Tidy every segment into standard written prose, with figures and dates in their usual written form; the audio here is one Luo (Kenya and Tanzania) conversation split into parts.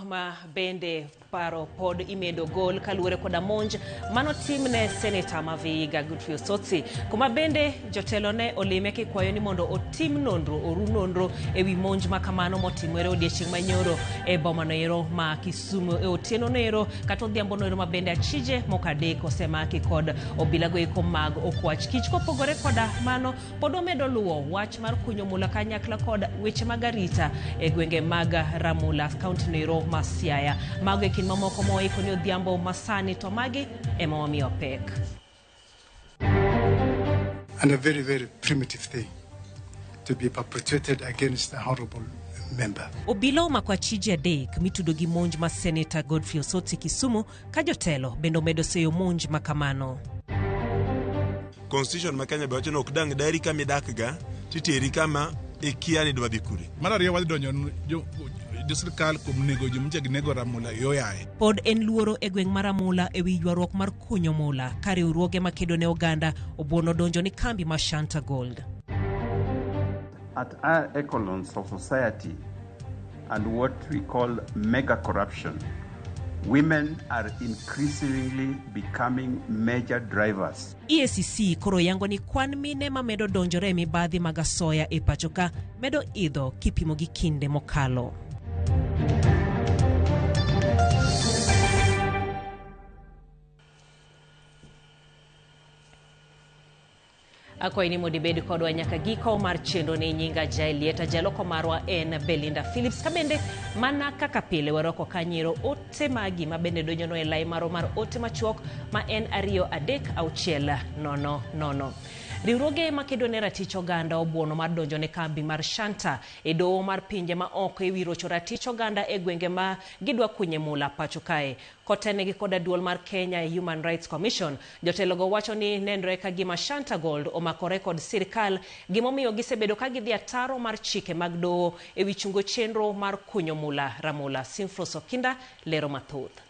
ma bende paro pod imedo gol kaluwore koda monj manotimne seneta ma Vihiga Godfrey Osotsi, kuma bende jotelo ne olime kikwayo ni mondo otim nonro, oru nonro ewi monj ma kamano motimore odiechieng' manyoro e boma noero ma Kisumu e otieno noero kata odhiambo noero ma bende achije moko adek osemaki kod obila go eko mag okwach kich. Kopogore koda mano, pod wamedo luwo wach mar kunyo mula kanyakla kod weche mag arita e gwenge mag Ramula, kaunti noero ma Siaya. Mago e kind mamoko ma waiko ni odhiambo masani, to magi ema wamiyo pek. And a very, very primitive thing to be perpetrated against a honorable member. Obila omako achije adek mitudo gi monj ma Seneta Godfrey Osotsi Kisumu ka jotelo bende omedo seyo monj ma kamano. Constitution ma Kenya be wacho ni ok dang' dari kama idak ga titeri kama ikia ni idwa dhi kure. Mar ariyo wadhi donjo jo, jo sirkal kuom nego joma ginego Ramula yoyaye. Pod en luoro e gweng' mar Amula e wi ywaruok mar kunyo mula ka riwruoge makedo ne oganda obuono donjo ni kambi mar Shanta Gold. At our echelons of society and what we call mega corruption, women are increasingly becoming major drivers. EACC koro yango ni kwan mine mamedo donjore e mibadhi mag asoya e pacho ka medo idho kipimo gi kinde mokalo. Akwayi ni mondo ibed kodwa nyaka giko mar chenro ni. Nyinga Jaelieta, jaloko marwa en Belinda Phillips. Ka bende mana kaka pile warwako kanyero ote magi ma bende donjonwa e lai marwa mar ote machuok ma en 23600. Riwruoge makedo ne ratich oganda obuono mar donjo ne kambi mar Shanta e doho mar pinje ma oko ewi rocho ratich oganda e gwenge ma gidwa kunye mula pacho kae. Kotenegi koda duol mar Kenya Human Rights Commission, jotelogo wacho ni nenre ka gima Shanta Gold omakore kod sirikal, gimomiyo gisebedo ka gidhi ataro mar chike mag doho ewi chungo chenro mar kunyo mula Ramula. Simfros Okinda lero mathoth.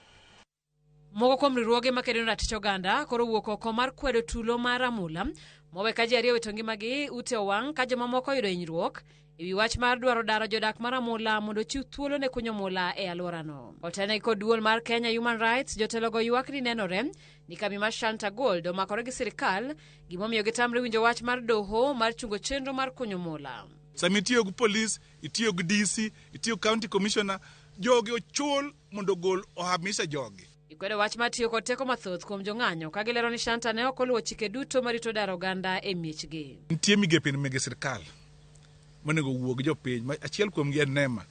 Moko kuom riwruoge makedo ne ratich oganda koro wuok oko mar kwedo tulo mar Ramula mowe ka ji ariyo owito ngimagi, ute owang' ka jomamoko oyudo hinyruok ewi wach mar dwaro daro jodak mar Amula mondo ochiw thuolo ne kunyo mula e alworano. Otenegi kod duol mar Kenya Human Rights, jotelogo ywak ni nenore ni kambi mar Shanta Gold omakore gi sirikal, gimomiyo gitamre winjo wach mar doho mar chungo chenro mar kunyo mula. Sama itiyo gi polis, itiyo gi DC, itiyo gi county commissioner, jogi ochul mondo ogol ohamisha jogi. Gikwedo wach mar tiyo kod teko mathoth kuom jong'anyo ka gilero ni Shanta ne ok oluwo chike duto marito daro oganda e miechgi. Nitie migepe mege sirkal monego owuog jopiny, ma achiel kuomgi en NEMA,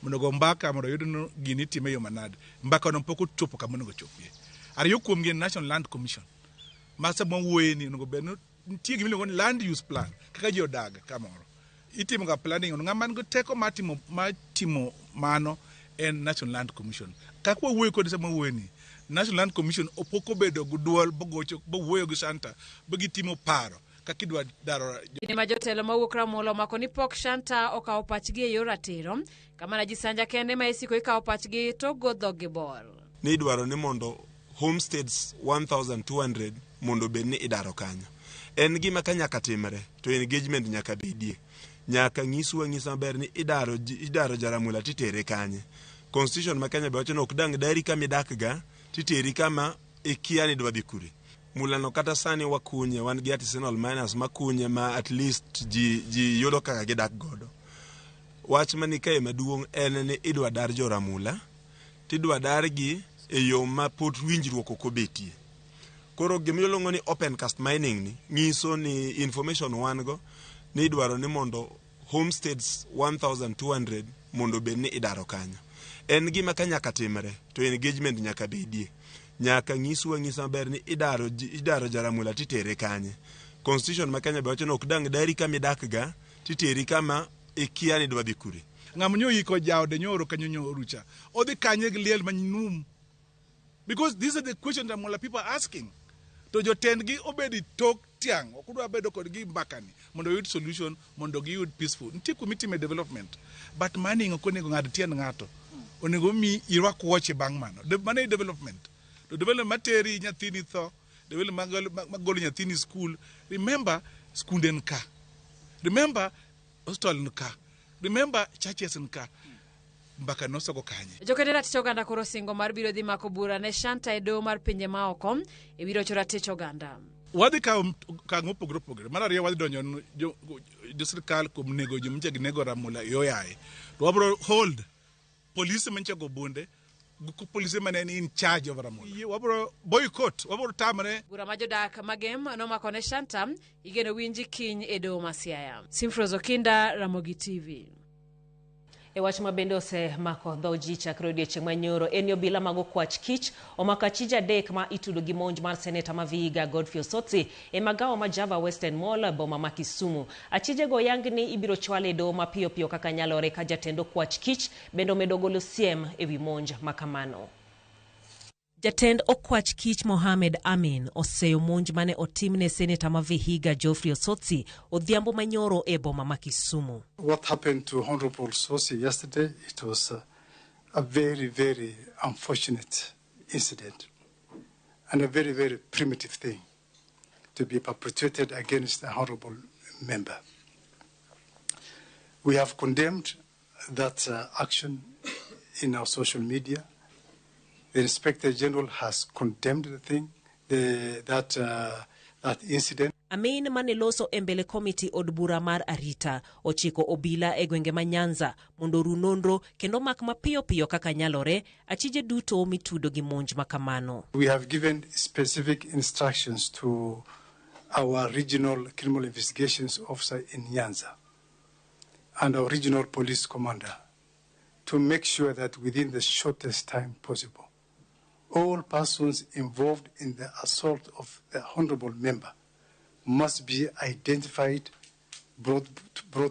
mondo ogo mbaka mondo oyud ni gini itime e yo manade. Mbaka no pok ochopo kama onego ochopie. Ariyo kuomgi en National Land Commission, ma sama wawuoye ni onego bed ni nitie gima iluongo ni land use plan, kaka ji odag kamoro. Itimo ga planning, ng'ama nigi teko mar timo, mar timo mano en National Land Commission. Kaka wawuoyo kodi sama wawuoyo ni, National Land Commission pok obedo gi duol bogocho, bowuoyo gi Shanta, ba gitimo paro kaka idwa daro. Kinde ma jotelo mawuok Ramula omako ni pok Shanta okawo pachgi e yor ratiro, kamana ji sanja kende ma isiko ikawo pachgi to go dhoggi bor. Ni idwaro ni mondo homesteads 1200 mondo obed ni idaro kanyo. En gima ka nyaka timre to engagement nyaka bedie. Nyaka nyiswa ng'isa maber ni idaro, idaro Jaramula titere kanye. Constitution ma Kenya be wacho ni ok dang' dari kama idak ga titeri kama ikia ni idwa dhi kure. Mula no kata sani wakunye, wan gi artisanal miners makunye ma at least ji, ji yudo kaka gidak godo. Wach mani kae maduong' en ni idwa dar jo Ramula tidwa dargi e yo ma pod winjruok ok obetie. Koro gima iluongo ni open cast mining ni nyiso ni information wan go ni idwaro ni mondo homesteads 1200 mondo obed ni idaro kanyo. En gima ka nyaka timre to engagement nyaka bedie. Nyaka nyiswa ng'isa maber ni idaro, idaro Jaramula titere kanye. Constitution ma Kenya be wacho ni ok dang' dari kama idak ga titeri kama ikia ni idwa dhi kure. Ng'ama nyo iko jaode nyoro kanyo nyoru cha, odhi kanye gi liel manum? Because these are the questions that Mula people are asking. To jotendgi obed tok tiang', ok udwa bedo kodgi mbakani mondo oyud solution, mondo giyud peaceful. Nitie kuma itime development, but mining ok onego ng'ad tiend ng'ato. Onego mi irwak wuoche bang' mano. Mano e development. To development materi nyathini tho, development magolo nyathini school. Remember, skunde en ka. Remember, hospital en ka. Remember, churches en ka. Mbaka nosogo kanye? Joked ratich oganda koro singo mar biro dhi mako bura ne Shanta e doho mar pinje maoko e wi rocho ratich oganda. Wadhi kawo okang' mopogore opogore. Mar ariyo, wadhi donjo jo sirkal kuom nego ji manyicha ginego Ramula e Oyaye. To wabro hold polise manyicha go bunde, polise mane ni in charge of Ramula. Wabro boycott, wabro tamre. Bura ma jodak magem nomako ne Shanta igeno winji kiny e doho ma Siaya. Simfros Okinda, Ramogi TV. E wach ma bende osemako dho ji chakre odiechieng' manyoro en ni obila mag okwach kich omako achije adek ma itudo gi monj mar seneta ma Vihiga Godfrey Osotsi e magawa ma Java Western Mall, boma ma Kisumu. Achijego oyang ni ibiro chwal e doho mapiyo piyo kaka nyalore ka jatend okwach kich bende omedo golo siem e wi monj ma kamano. Jatend okwach kich Mohamed Amin oseyo monj mane otimne seneta ma Vihiga Geoffrey Osotsi odhiambo manyoro e boma ma Kisumu. What happened to Honorable Osotsi yesterday, it was a very, very unfortunate incident and a very, very primitive thing to be perpetrated against a honorable member. We have condemned that action in our social media. The Inspector General has condemned the thing, the, that, that incident. Amin mane loso e mbele komiti od bura mar arita ochiko obila e gwenge ma Nyanza mondo oru nonro kendo mak mapiyo piyo kaka nyalore achije duto mitudo gi monj ma kamano. We have given specific instructions to our regional criminal investigations officer in Nyanza and our regional police commander to make sure that within the shortest time possible, all persons involved in the assault of the honorable member must be identified, brought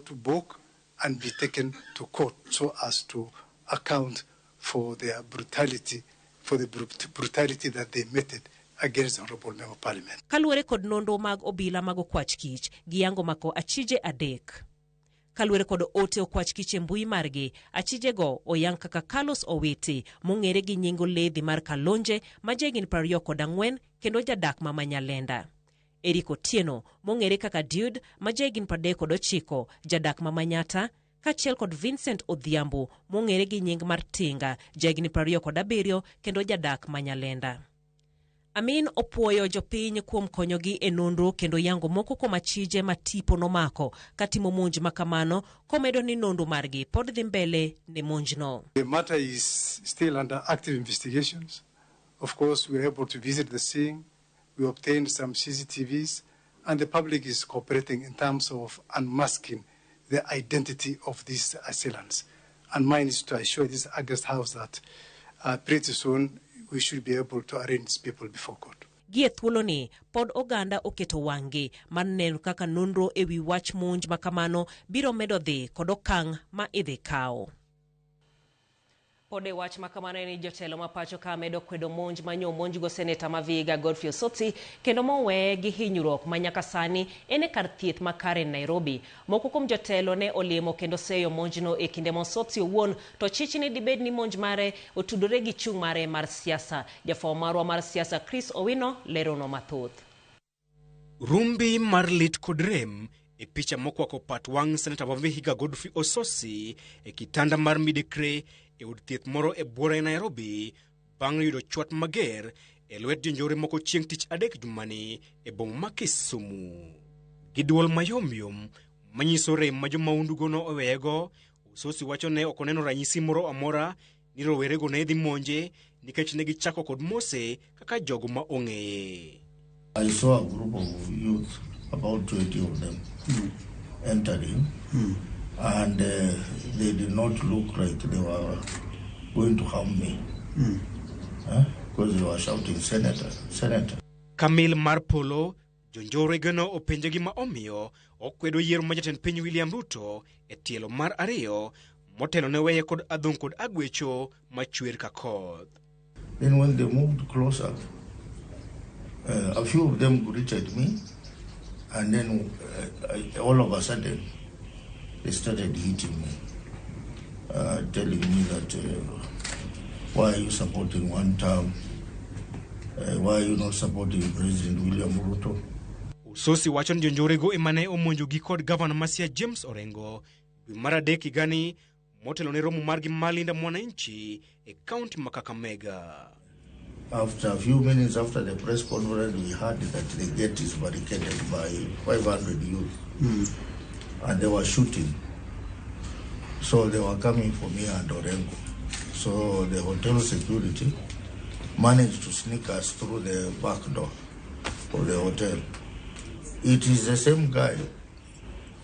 to book, and be taken to court so as to account for their brutality, for the brutality that they meted against the honorable member of parliament. Kaluwore kod nonro mag obila mag okwach kich, giyango mako achije adek. Kaluwore kod ote okwach kich e mbui margi, achijego oyang kaka Carlos Owiti, mong'ere gi nying oledhi mar Kalonje, ma jahigni 24 kendo jadak ma Manyalenda. Eric Otieno, mong'ere kaka Dude, ma jahigni 39, jadak ma Manyata, kaachiel kod Vincent Odhiambo, mong'ere gi nying mar Tinga, jahigni 27 kendo jadak ma Nyalenda. Amin opuoyo jopiny kuom konyogi e nonro kendo yango moko kuom achije ma tipo nomako katimo monj ma kamano, komedo ni nonro margi pod dhi mbele ne monjno. The matter is still under active investigations. Of course, we were able to visit the scene. We obtained some CCTVs, and the public is cooperating in terms of unmasking the identity of these assailants. And mine is to assure this august house that pretty soon we should be able to arraign these people before court. Gie thuoloni pod oganda oketo wang'gi mar neno kaka nonro e wi wach monj ma kamano biro medo dhi kod okang' ma idhi kawo. Pod e wach ma kamano en ni jotelo ma pacho ka medo kwedo monj manyo monjgo seneta ma Vihiga Godfrey Osotsi kendo moweye gi hinyruok ma nyaka sani en e kar thieth ma Karen Nairobi. Moko kuom jotelo ne olimo kendo seyo monjno e kinde ma Osotsi owuon to chich ni dibed ni monj mare otudore gi chung' mare mar siasa. Jafwambo marwa mar siasa Chris Owino leronwa mathoth. Rumbi mar lit kod rem e picha mokwako pat wang' seneta ma Vihiga Godfrey Osotsi e kitanda mar midekre e od thieth moro e buore Nairobi bang' yudo chwat mager e lwet jonjore moko chieng' tich adek jumani e boma ma Kisumu. Gi duol mayomyom manyiso rem ma jomaundugo no oweyego, Osotsi wacho ne ok oneno ranyisi moro amora ni rowerego ne dhi monje nikech ne gichako kod mose kaka jogo ma ong'eye. I saw a group of youth, about 20 of them, entering, and they did not look like they were going to harm me, because they were shouting, "Senator, Senator." Kamil mar polo, jonjore geno openje gima omiyo okwedo yiero ma jatend piny William Ruto e tielo mar ariyo motelo ne weye kod adhong' kod agwecho machwer ka koth. Then when they moved closer, a few of them greeted me, and then all of a sudden they started hitting me, telling me that why are you supporting one term? Why are you not supporting President William Ruto? Osotsi wacho ni jonjorego ema ne omonjogi kod gavana ma Siaya James Orengo dwe mar adek higani motelo ne romo margi mar Linda Mwananchi e kaunti ma Kakamega. After a few minutes after the press conference, we heard that the gate is barricaded by 500 youth. And they were shooting. So they were coming for me and Orengo. So the hotel security managed to sneak us through the back door of the hotel. It is the same guy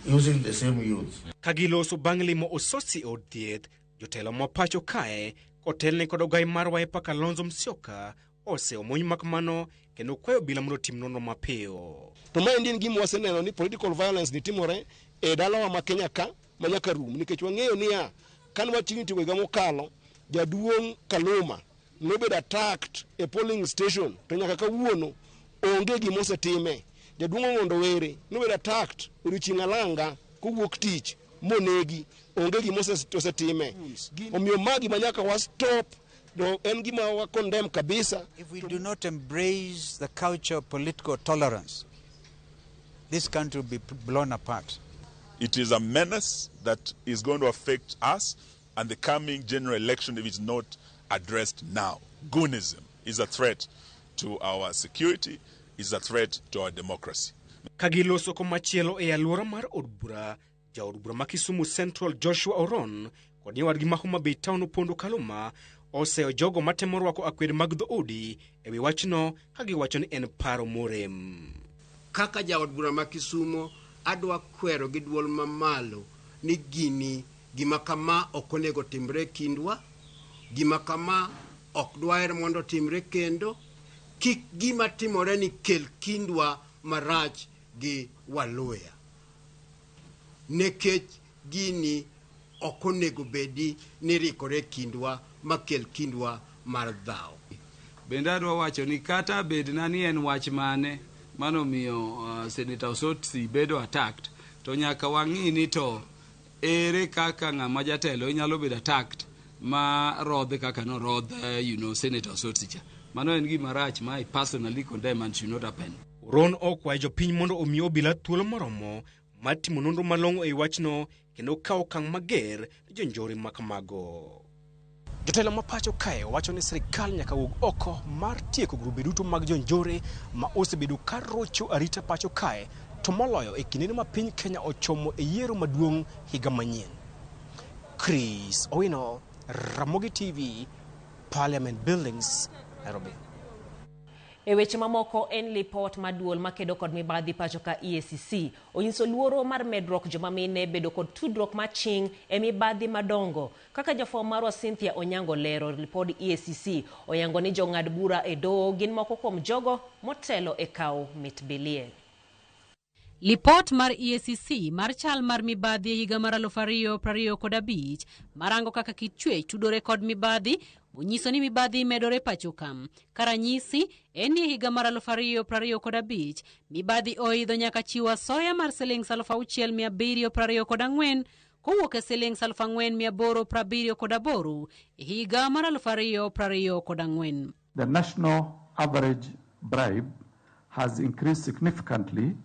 using the same youth. Kagiloso bang' limo Osotsi e od thieth, jotelo ma pacho kae kotelne kod ogai mar Wiper Kalonzo Musyoka oseyo monj makamano kendo kwayo obila mondo otim nonro mapiyo. To maendi en gima waseneno ni political violence ni timore e dalawa ma Kenya ka ma nyaka rum, nikech wang'eyo niya kane wachiegni tieko higa mokalo, jaduong' Kaluma nobedo attacked e polling station to nyaka kawuono onge gima osetime. Jaduong' Ong'ondo Were nobedo attacked odiochieng' alanga kowuok tich monegi, onge gima osetime. Omiyo ma gima nyaka wa stop, to en gima wa condemn kabisa. If we do not embrace the culture of political tolerance, this country will be blown apart. It is a menace that is going to affect us and the coming general election if it's not addressed now. Goonism is a threat to our security, is a threat to our democracy. Kagiloso komachielo e alwora mar od bura, jaod bura ma Kisumu Central Joshua Oron kod nyawadgi ma Homa Bay Town Opondo Kaluma oseyo jogo matemo rwako akwede mag dhoudi e wi wachno ka giwacho ni en paro morem. Kaka jaod bura ma Kisumo, adwa kwero gi duol mamalo ni gini gima kama ok onego timre kindwa, gima kama ok dwaher mondo timre kendo, kik gima timore ni kel kindwa marach gi Waluya. Nikech gini ok onego bedi ni rikore kindwa makel kindwa mar dhaw. Bende adwa wacho ni kata bedna ni en wach mane manomiyo Senator Osotsi bedo attacked, to nyaka wang'i ni to ere kaka ng'ama jatelo inyalo bedo attacked ma rodh kaka norodh Senator Osotsi cha. Mano en gima rach ma I personally condemn and should not happen. Oron okwayo jopiny mondo omi obila thuolo moromo mar timo nonro malong'o e wachno kendo kawo okang' mager ne jonjore makamago. Jotelo ma pacho kae wacho ni sirikal nyaka wuog oko mar tieko grube duto mag jonjore ma osebedo ka rocho arita pacho kae, to moloyo e kindeno ma piny Kenya ochomo e yiero maduong' higa manyien. Chris Owino, Ramogi TV, Parliament Buildings, Nairobi. E weche mamoko en lipot maduol makedo kod mibadhi pacho ka EACC onyiso luoro mar medruok joma mine bedo kod tudruok maching e mibadhi madongo. Kaka jafwambo marwa Cynthia Onyango lero, lipod EACC oyango ni jong'ad bura e doho gin moko kuom jogo motelo e kawo mit bilie. Lipot mar EACC mar chal mar mibadhi e higa mar 2025 marango kaka kit chwech tudore kod mibadhi onyiso ni mibadhi medore pacho ka. Karanyisi en ni e higa mar 2025 mibadhi oidho nyaka chiwo asoya mar siling 6,724 kowuok e siling 4,878 e higa mar 2024. The national average bribe has increased significantly,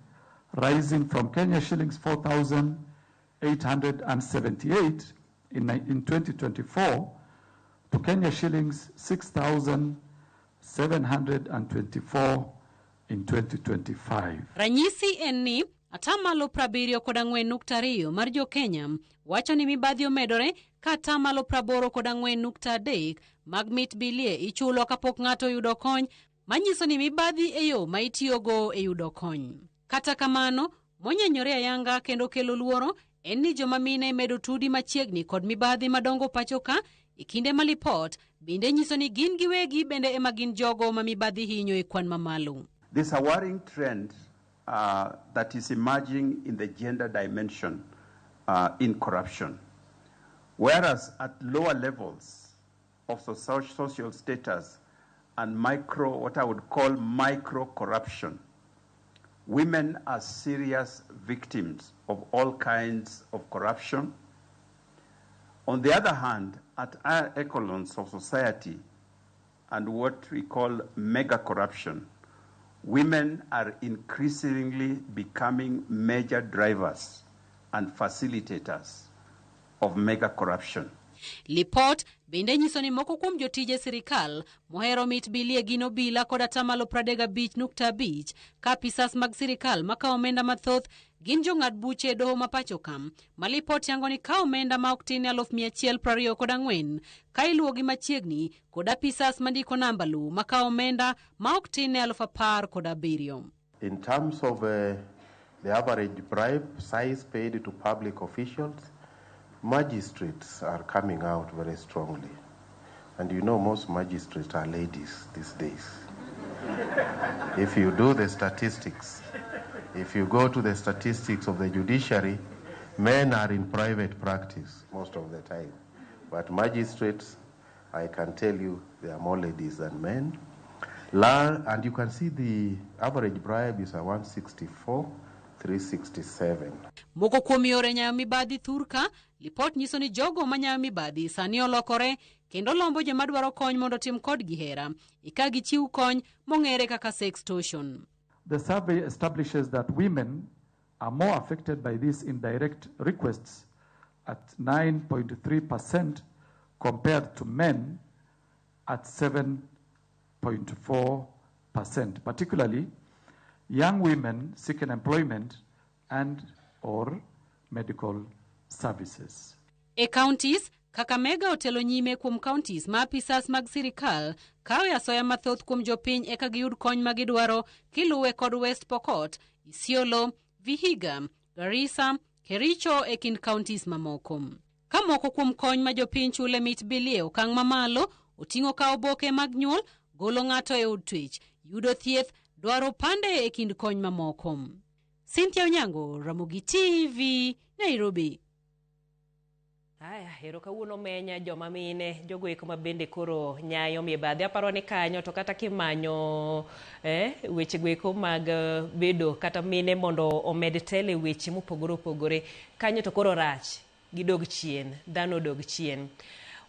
rising from Kenya shillings 4,878 in 2024 to Kenya shillings 6,724 in 2025. Ranyisi en ni atamalo 74.2 mar jo Kenya wacho ni mibadhi omedore ka atamalo 84.3 mag mit bilie ichulo kapok ng'ato oyudo kony, manyiso ni mibadhi e yo ma itiyogo e yudo kony. Kata kamano, monyenyore ayanga kendo kelo luoro en ni joma mine medo tudi machiegni kod mibadhi madongo pacho ka e kinde ma lipot bende nyiso ni gin giwegi bende ema gin jogo ma mibadhi hinyo e kwan mamalo. There's a worrying trend that is emerging in the gender dimension in corruption. Whereas at lower levels of social status and micro, what I would call micro corruption, women are serious victims of all kinds of corruption. On the other hand, at higher echelons of society and what we call mega corruption, women are increasingly becoming major drivers and facilitators of mega corruption. Lipot bende nyiso ni moko kuom jotije sirikal mohero mit bilie gin obila kod atamalo 35.5 ka apisas mag sirikal makawo omenda mathoth gin jong'ad buche e doho ma pacho ka ma lipot yango ni kawo omenda ma ok tin ne 124,000 ka iluwogi machiegni kod apisas mandiko namba lowo makawo omenda ma ok tin ne 17,000. In terms of the average bribe size paid to public officials, magistrates are coming out very strongly. And you know, most magistrates are ladies these days. If you do the statistics, if you go to the statistics of the judiciary, men are in private practice most of the time. But magistrates, I can tell you, there are more ladies than men. And you can see the average bribe is a 164, 367. Moko kuom yore nyayo mibadhi thurka, lipot nyiso ni jogo manyayo mibadhi sani olokore kendo lombo joma dwaro kony mondo otim kodgi hera eka gichiw kony mong'ere kaka sextortion. The survey establishes that women are more affected by these indirect requests at 9.3% compared to men at 7.4%, particularly young women seeking employment and or medical services. E counties, Kakamega otelo nyime kuom counties ma apisas mag sirikal kawe asoya mathoth kuom jopiny eka giyud kony ma gidwaro kiluwe kod West Pokot, Isiolo, Vihiga, Garissa, Kericho e kind counties mamoko. Ka moko kuom kony ma jopiny chule mit bilie okang' mamalo oting'o kawo oboke mag nyuol, golo ng'ato e od twech, yudo thieth, dwaro pande e kind kony mamoko. Cynthia Onyango, Ramogi TV, Nairobi. Aya, ero kawuono menya joma mine, jogo eko ma bende koro nyayo mibadhi. Aparo ni kanyo to kata kimanyo weche go eko mag bedo kata mine mondo omed telo e weche mopogore opogore, kanyo to koro rach, gidog chien, dhano odog chien.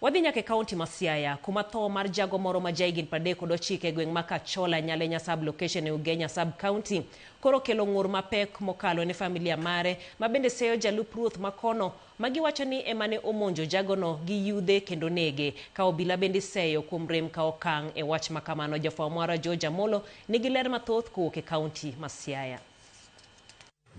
Wadhi nyaka e kaunti ma Siaya, kuma tho mar jago moro ma jahigni 39 e gweng' ma Kachola, Nyalenya sub-location e Ugenya sub-county, koro kelo ng'ur mapek mokalo ne familia mare, ma bende seyo jalup ruoth makono, ma giwacho ni ema ne omonjo jagono gi yudhe kendo nege. Ka obila bende seyo kuom rem ka okang' e wach ma kamano. Jafwambo marwa George Amolo nigi ler mathoth kowuok e kaunti ma Siaya.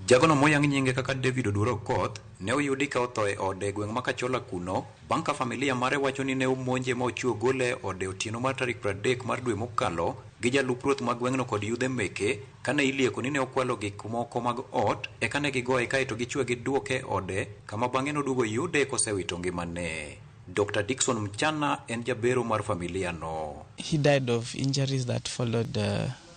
Jagono moyang nyinge kaka David Oduor Okoth ne oyudi ka otho e ode e gweng' ma Kachola kuno bang' ka familia mare wacho ni ne omonje ma ochiwo gole e ode otieno mar tarik 30 mar dwe mokalo gi jalup ruoth ma gweng'no kod yudhe meke kane ilieko ni ne okwalo gik moko mag ot eka ne gigoye kaeto gichwe giduoke e ode kama bang'e noduogo yude kosewito ngimane. Dr. Dickson Mchana en jabero mar familia no. He died of injuries that followed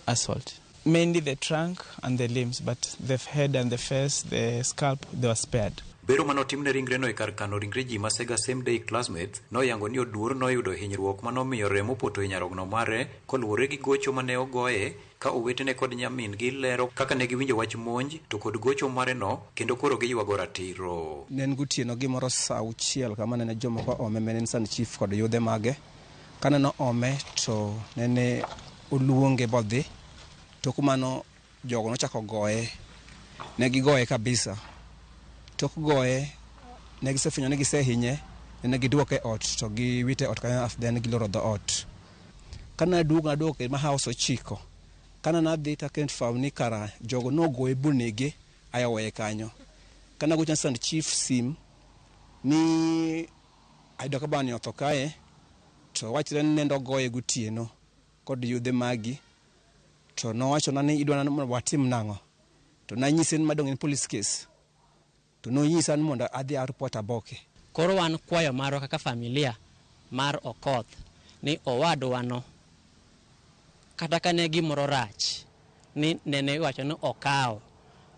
assault. Mainly the trunk and the limbs, but the head and the face, the scalp, they were spared. Bero manotimne ringreno e kar kano ringre ji ma Sega Same Day Classmates noyango ni Oduor noyudo hinyruok manomiyo remo opoto e nyarogno mare koluwore gi gocho mane ogoye ka owetene kod nyamin-gi lero kaka ne giwinjo wach monj to kod gocho mareno kendo koro giywago ratiro. Ne en gotieno gimoro saa auchiel kama nene jomoko ome mane en san chief kod yudhe mage. Kaneno ome to nene oluonge bodhi. Tok mano jogo nochako goye, ne gigoye kabisa. Tok goye, ne gisefwenyo ni gisehinye, ne giduoke e ot to giwite e ot kanyo then giloro dho ot. Kane aduogo naduogo ma house ochiko, kane nadhi to confirm ni kara jogo nogoye bonege aya weye kanyo. Kane agocho ne sand chief sim ni ayudo ka bani otho kae, to wachre ni nende ogoye gotieno kod yudhe magi. To nowachona ni idwa mondo watim nang'o. To nanyise ni madong' en police case. To nonyisa ni mondo adhi a report aboke. Koro wan kwayo marwa kaka familia mar Okoth ni owadwano kata ka ne gimoro rach ni nene iwacho ni okawo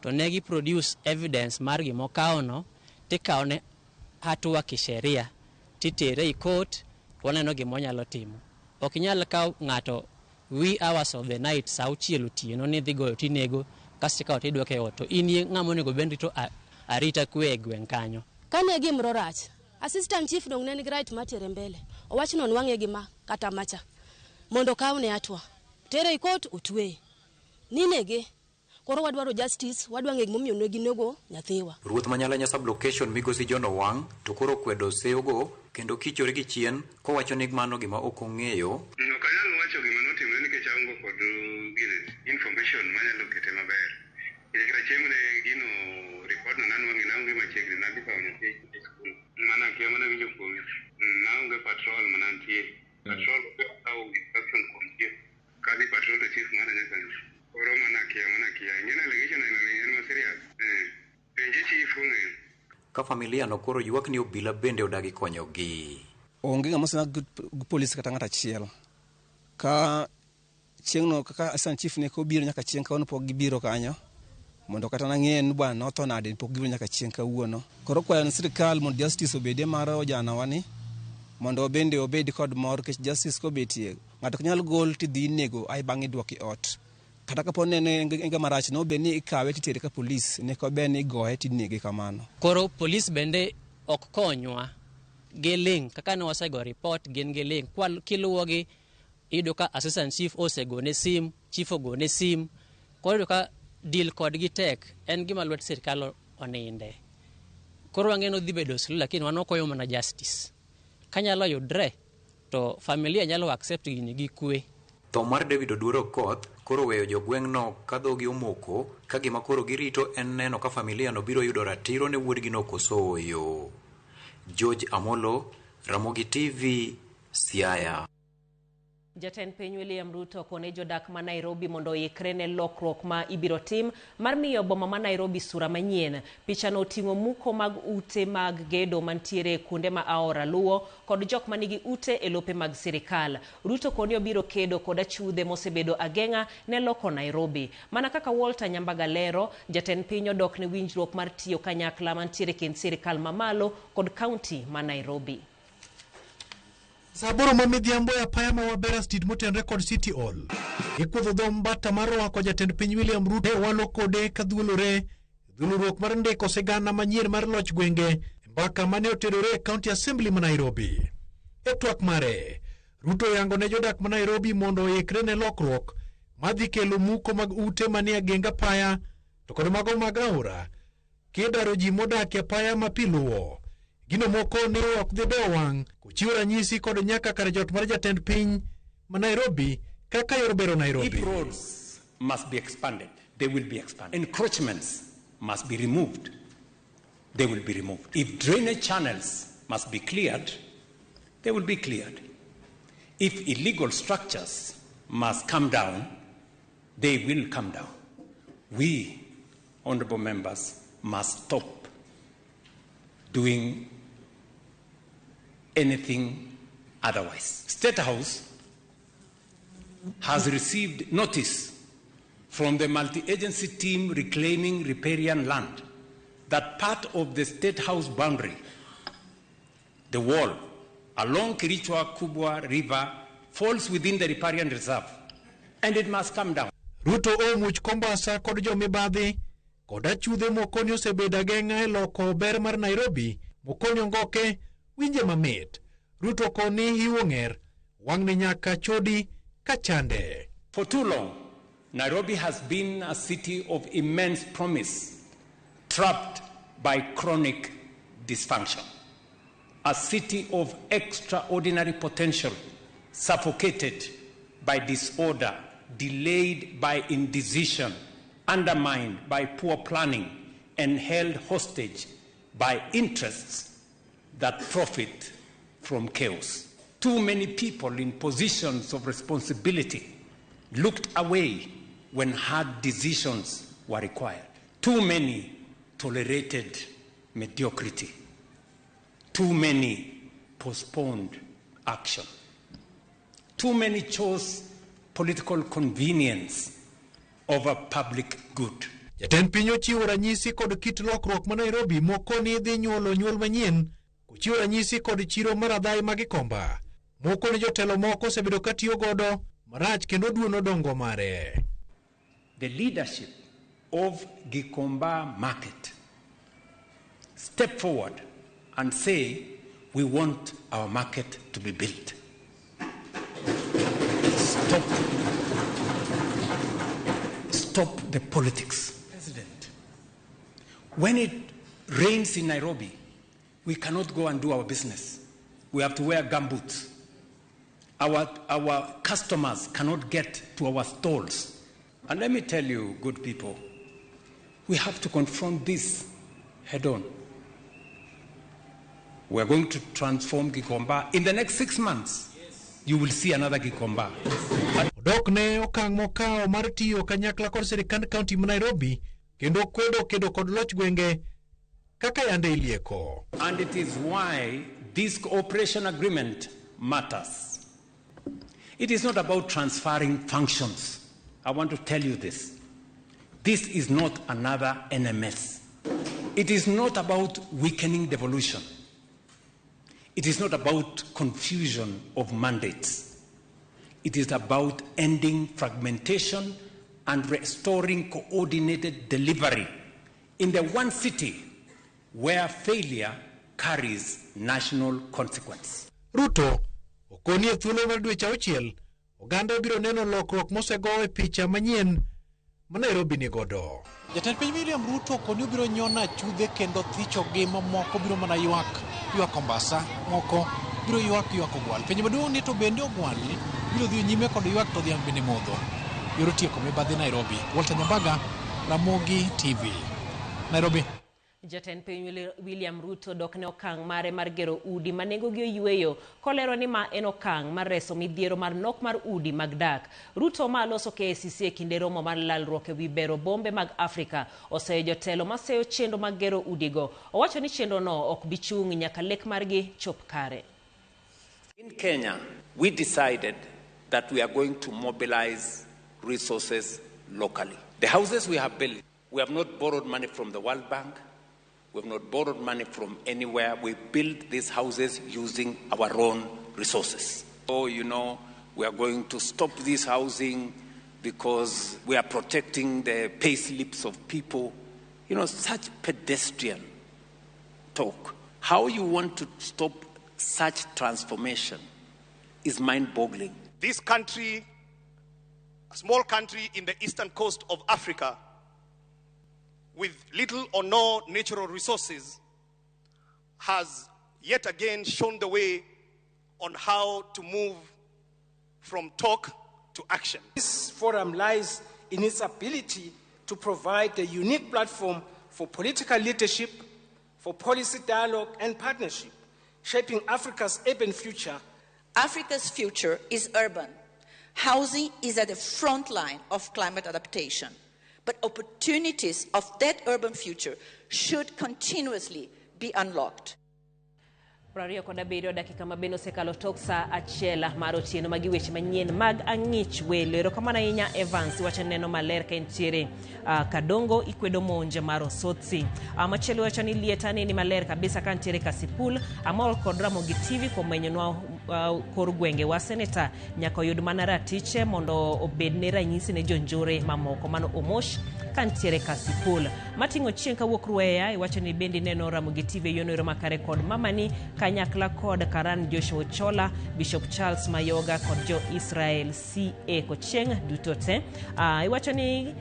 to ne gi produce evidence mar gima okawono tikawone hatua kisheria titere e court waneno gima onyalo timo. Ok inyal kawo ng'ato wee hours of the night saa auchiel otieno ni idhi goyo tinego kasto ikawo tidwoke e ot to in ng'ama onego bed rito arita kwe e gweng' kanyo. Kane gimoro rach, assistant chief dong ne nigi right mar tere mbele. Owach ni onwang'e gi ma kata macha mondo okawne hatua. Tere e court otweye. Ninege. Koro wadwaro justice, wadwa ng'eyo gimomiyo ne ginego nyathiwa. Ruoth Manyalanya sub-location migosi John Owang' to koro okwedo seyogo kendo kichore gi chien kowacho ni mano gima ok ong'eyo. Ok anyal wacho gima notimre nikech aonge kod gine information manyalo kete maber. Nikech kata chieng' ne gino report no nanwang'e naonge machiegni nadhi kawo nyathi e skul. Mana akia mana winjo kuome. Naonge patrol mana nitie. Patrol okawo instruction kuom chief. Kadhi patrol to chief mara nyaka koro mana akia mana akia. Ing'e allegation aina ni en ma serious. Penje chief ong'eyo. Ka familia no koro ywak ni obila bende odagi konyogi. Onge ng'ama osemak gi polis kata ng'at achiel. Ka chieng'no kaka assistant chief ne kobiro nyaka chieng' kawuono pok gibiro kanyo mondo kata nang'e ni bwana notho nade pok gibiro nyaka chieng' kawuono. Koro kwayo ni sirikal mondo justice obedie mar ojanawa ni mondo bende obed kod mor nikech justice kobetie ng'ato ok nyal gol tidhi inego ae bang'e iduoki ot. Kata kapo ni en ngima marach no bed ni ikawe titere ka polis ne ko ber ni igoye tinege kamano. Koro polis bende ok konywa giling' kaka ne wasego report gin giling' kiluwogi iyudo ka assistant chief osegone sim, chief ogone sim, koro iyudo ka deal kodgi tek en gima lwet sirikal oninde. Koro wang'e ni odhi bedo slow lakini wan wakwayo mana justice. Kanyalo yudre to familia nyalo accept gini gi kwe. Tho mar David Oduor Okoth koro weyo jogweng'no ka dhogi omoko ka gima koro girito en neno ka familia no biro yudo ratiro ne wuodgino koso ooyo. George Amolo, Ramogi TV, Siaya. Jatend piny William Ruto okone jodak ma Nairobi mondo oikre ne lokruok ma ibiro tim mar miyo boma ma Nairobi sura manyien. Pichano oting'o muko mag ute mag gedo mantiere kuonde ma aora luwo kod jok manigi ute e lope mag sirikal. Ruto koni obiro kedo kod achudhe mosebedo ageng'a ne loko Nairobi. Mana kaka Walter Nyambaga lero, jatend piny odok ne winjruok mar tiyo kanyakla mantiere kind sirikal mamalo kod kaunti ma Nairobi. Saa aboro ma midhiambo e apaya ma Wabera Street motenre kod City Hall. Ikuodho dho mbata mar rwako jatend piny William Ruto e walo kode ka dhuolore dhulruok mar ndiko sigana manyien mar loch gwenge e mbaka mane oterore e County Assembly ma Nairobi. E twak mare, Ruto oyango ne jodak ma Nairobi mondo oikre ne lokruok madhi kelo muko mag ute manie ageng apaya to kod mago mag aora kidaro ji modak e apaya ma pi luwo. Gino moko ne ok dhi dewo wang' kochiwo ranyisi kod nyaka kar jot mar jatend piny ma Nairobi kaka yor bero Nairobi. If roads must be expanded, they will be expanded. Encroachments must be removed, they will be removed. If drainage channels must be cleared, they will be cleared. If illegal structures must come down, they will come down. We, honorable members, must stop doing anything otherwise. State House has received notice from the multi-agency team reclaiming riparian land that part of the State House boundary, the wall along Kirichwa Kubwa River, falls within the riparian reserve and it must come down. Ruto omuch Kombasa kod jomibadhi kod achudhe mokoni osebedo ageng'a e loko ber mar Nairobi mokoni ongoke winje mamit. Ruto koni hiwo ng'er wang'ni nyaka chodi kachande. For too long, Nairobi has been a city of immense promise, trapped by chronic dysfunction. A city of extraordinary potential, suffocated by disorder, delayed by indecision, undermined by poor planning, and held hostage by interests that profit from chaos. Too many people in positions of responsibility looked away when hard decisions were required. Too many tolerated mediocrity. Too many postponed action. Too many chose political convenience over public good. Jatend piny ochiwo ranyisi kod kit lokruok ma Nairobi moko ni dhi nyuolo nyuol manyien kochiwo ranyisi kod chiro mar adhai ma Gikomba. Moko ni jotelo moko osebedo ka tiyo godo marach kendo duono dongo mare. The leadership of Gikomba market step forward and say, we want our market to be built. stop the politics. President, when it rains in Nairobi, we cannot go and do our business. We have to wear gumboots. Our customers cannot get to our stalls. And let me tell you, good people, we have to confront this head on. We are going to transform Gikomba. In the next 6 months, yes, you will see another Gikomba. Odok ne okang' mokawo mar tiyo kanyakla kod sirikand kaunti ma Nairobi kendo kwedo kedo kod loch gwenge kaka yande ilieko. And it is why this cooperation agreement matters. It is not about transferring functions. I want to tell you this. This is not another NMS. It is not about weakening devolution. It is not about confusion of mandates. It is about ending fragmentation and restoring coordinated delivery in the one city where failure carries national consequence. Ruto okoni e thuolo mar dweche auchiel oganda biro neno lokruok mosego e picha manyien ma Nairobi nigodo. Jatend piny William Ruto okoni obiro nyono achudhe kendo thicho gi mamoko biro mana ywak Mombasa, moko biro ywak Ogwal. Penjo maduong' ni to bende Ogwal biro dhi nyime kod ywak to dhiang' bende modho. Yor tieko mibadhi Nairobi. Walter Nyambaga, Ramogi TV, Nairobi. Jatend piny William Ruto dok ne okang' mare mar gero udi ma nengogi oyweyo kolero ni ma en okang' mar reso midhiero mar nok mar udi mag dak. Ruto ma loso KICC e kinde romo mar lalruok ewi bero bombe mag Afrika oseyo jotelo maseyo chenro mag gero udigo. Owacho ni chenro no ok bi chung' nyaka lek margi chop kare. In Kenya, we decided that we are going to mobilize resources locally. The houses we have built, we have not borrowed money from the World Bank. We have not borrowed money from anywhere. We built these houses using our own resources. Oh, you know, we are going to stop this housing because we are protecting the pay slips of people. You know, such pedestrian talk. How you want to stop such transformation is mind-boggling. This country, a small country in the eastern coast of Africa, with little or no natural resources, has yet again shown the way on how to move from talk to action. This forum lies in its ability to provide a unique platform for political leadership, for policy dialogue and partnership, shaping Africa's urban future. Africa's future is urban. Housing is at the front line of climate adaptation. But opportunities of that urban future should continuously be unlocked. 27 dakika mabende osekalo tok saa 1 mar otieno magi weche manyien mag ang'ich welo. Erokamano ahinya Evans, iwacho neno maler ka entiere Kadongo ikwedo monj mar Osotsi. Machielo wacho ni lieta neni maler kabisa ka ntiere Kasipul. Amor kod Ramogi TV kuom menyonwa kor gwenge wa seneta nyaka oyud mana ratiche mondo obed ne ranyisi ne jonjore mamoko. Mano Omosh ka ntiere Kasipul. Mating'o chieng' kawuok Rueya iwacho ni bende neno Ramogi TV yono ero makare kod mamani kanyakla kod Karan Joshua Ochola, Bishop Charles Mayoga kod jo Israel CA Kochieng' duto te. Iwacho ni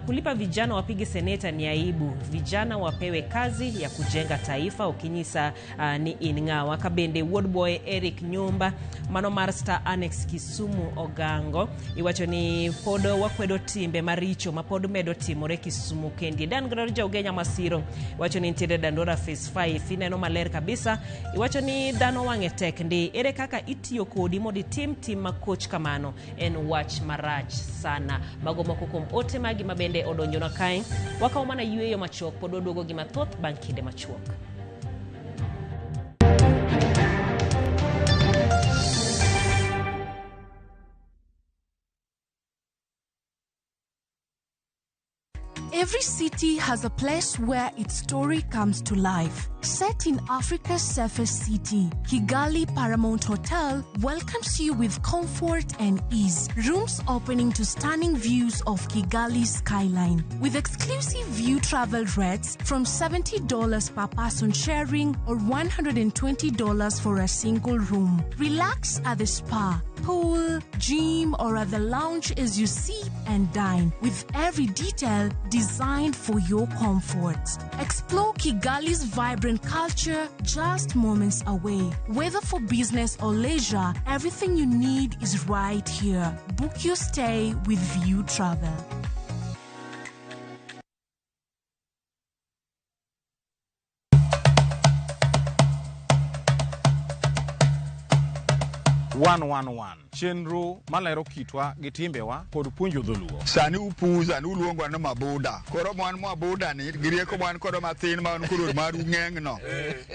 kulipa vijana wapige seneta ni aibu, vijana wapewe kazi ya kujenga taifa. Ukinyisa ni in ng'awa. Kabende Ward Boy Eric Nyumba mano mar Star Annex Kisumu Ogango iwacho ni pod wakwedo timbe maricho ma pod medo timore Kisumu kendi. Dan Gror Jaugenya Masiro iwacho ni nitiere Dandora Phase 5 ineno maler kabisa. Iwacho ni dhano wang'e tek ndi, ere kaka itiyo kodi mondo itim tim makoch kamano en wach marach sana. Mago moko kuom ote magi mabende odonjonwa kae. Wakawo mana yweyo machuok pod waduogo gi mathoth bang' kinde machuok. Every city has a place where its story comes to life. Set in Africa's safest city, Kigali Paramount Hotel welcomes you with comfort and ease. Rooms opening to stunning views of Kigali skyline with exclusive view travel rates from $70 per person sharing or $120 for a single room. Relax at the spa, pool, gym, or at the lounge as you sip and dine, with every detail designed for your comfort. Explore Kigali's vibrant culture just moments away. Whether for business or leisure, everything you need is right here. Book your stay with View Travel. One chenro malero kitwa gi timbewa kod puonjo dholuo. Sani upuza ni uluongo ni mabuda. Koro mwan mabuda ni gi rieko mwan kodo mathin ma un koro maru ng'eng'no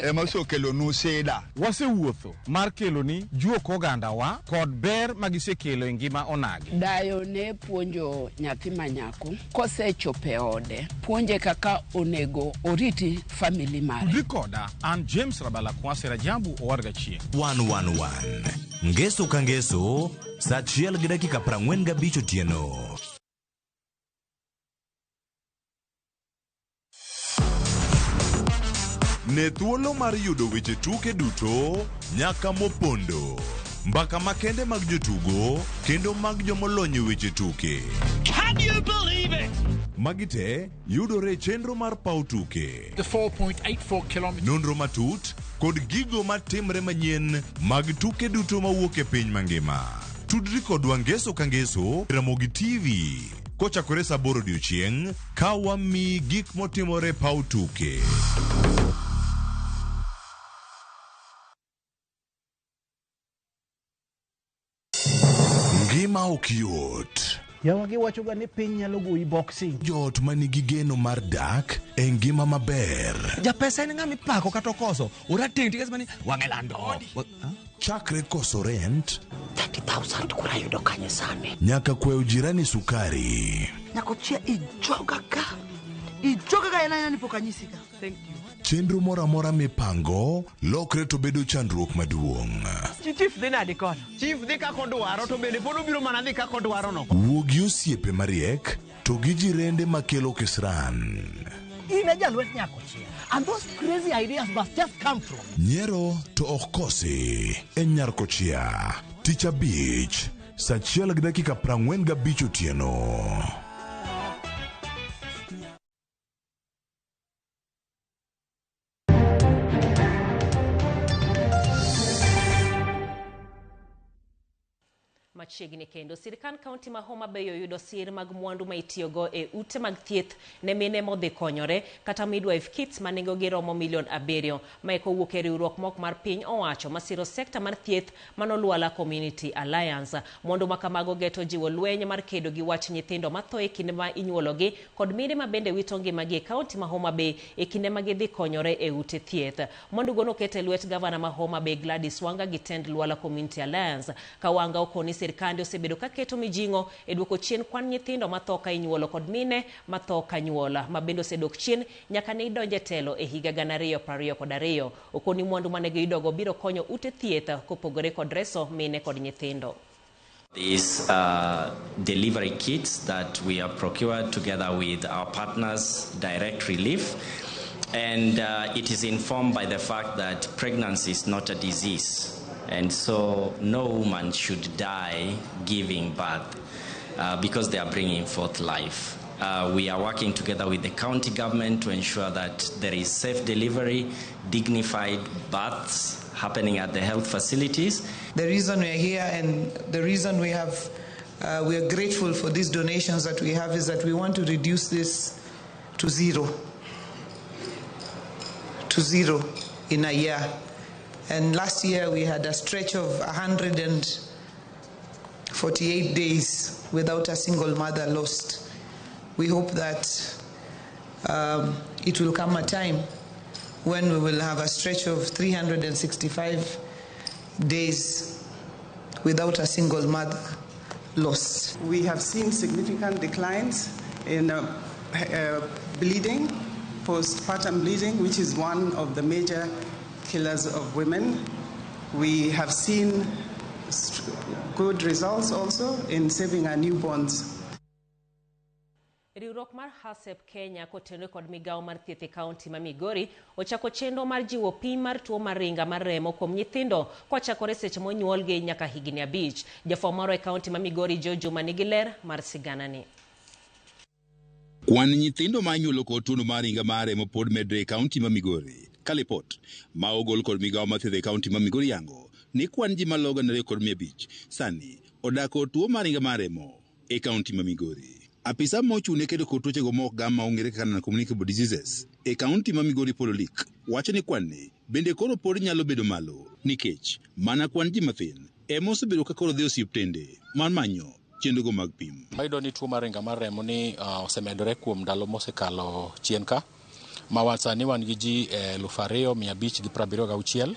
ema osekelonu sida. Wasewuotho mar keloni juok ogandawa kod ber magisekelo e ngima onagi. Dayo ne puonjo nyathi manyako kosechopo e ode, puonje kaka onego oriti family mare. Tudri koda an James Rabala Kwase Rajabu Owarga Chieng'. 111 Ngeso ka ngeso saa 1:45 otieno. Ne thuolo mar yudo weche tuke duto nyaka mopondo, mbaka makende mag jotugo kendo mag jomolony e weche tuke. Can you believe it? Magi te yudore e chenro mar paw tuke. The 4.84 kilometers. Nonro matut kod gigo matimre manyien mag tuke duto mawuok e piny mangima. Tudri kodwa ngeso ka ngeso Ramogi TV kochakore saa 8 odiochieng' ka wamiyi gik motimore paw tuke. Ngima ok yot. Yawa giwachoga ni piny nyalo goyi boxing. Joot ma nigi geno mar dak e ngima maber. Japesa en ng'ama ipako kata okoso. Orateng' tikes mani wang'e lando. Chakre koso rent 30,000 kura yudo kanye sani. Nyaka kwayo jirani sukari. Nyakochia ijoga ka. Ijoga ka en aena ni pok anyisi ka. Thank you. Chenro moro amora mipango lokre to bedo chandruok maduong'. Chief dhi nade kono? Chief dhi kaka odwaro to bende pod obiro mana dhi kaka odwaro no. Wuo gi osiepe mariek to gi jirende makelo kisran. In e jalwet Nyakochia. And those crazy ideas must just come from. Nyiero to ok kosi e Nyarkochia. Tich abich saa 1:45 otieno. Machiegni kendo sirkand kaunti ma Homa Bay oyudo sir mag mwandu ma itiyogo e ute mag thieth ne mine modhi konyore kata midwife kits ma nengogi romo milion 7. Mae kowuok e riwruok mok mar piny owacho masiro sekta mar thieth mano Lwala Community Alliance. Mwandu ma kamago geto jiwo lweny mar kedo gi wach nyithindo matho e kinde ma inyuologi kod mine ma bende wito ngimagi e kaunti ma Homa Bay e kinde ma gidhi konyore e ute thieth. Mwandu go noket e lwet gavana ma Homa Bay Gladys Wanga gi tend Lwala Community Alliance. Ka Wanga okoni sirkande osebedo ka keto mijing'o e duoko chien kwan nyithindo matho ka inyuolo kod mine matho ka nyuola ma bende osedok chien nyaka ne idonje telo e higa 2022. Okoni mwandu mane giyudogo biro konyo ute thieth kopogore kod reso mine kod nyithindo. These delivery kits that we have procured together with our partners, Direct Relief, and it is informed by the fact that pregnancy is not a disease. And so no woman should die giving birth because they are bringing forth life. We are working together with the county government to ensure that there is safe delivery, dignified births happening at the health facilities. The reason we are here and the reason we have, we are grateful for these donations that we have is that we want to reduce this to zero. To zero in a year. And last year we had a stretch of 148 days without a single mother lost. We hope that it will come a time when we will have a stretch of 365 days without a single mother lost. We have seen significant declines in bleeding, Postpartum bleeding, which is one of the major killers of women. We have seen good results also in saving our newborns. Riwruok mar HACCP Kenya kotenore kod migawo mar thieth e kaunti ma Migori ochako chenro mar jiwo pim mar tuo mar ringa mar remo kuom nyithindo kochakore seche monyuolgi nyaka higni 5. Jafwambo marwa e kaunti ma Migori Joe Juma nigi ler mar siganani. Kwan nyithindo ma inyuolo kod tuo mar ringa mar remo pod medre e kaunti ma Migori. Ka lipot ma ogol kod migawo mar thieth e kaunti ma Migori yango ni kwan ji maloyo 2500 sani odak kod tuo mar ringa mar remo e kaunti ma Migori. Apisa mochung' ne kedo kod tuochego ma ok gam ma ong'ere kaka non-communicable diseases e kaunti ma Migori Paul Olik wacho ni kwan ni bende koro pod nyalo bedo malo nikech mana kwan ji mathin ema osebedo ka koro dhi e osiptende mar manyo chenrogo mag pim. Wayudo ni tuo mar ringa mar remo ni osemedore kuom ndalo mosekalo chien ka ma sani wan gi ji 2576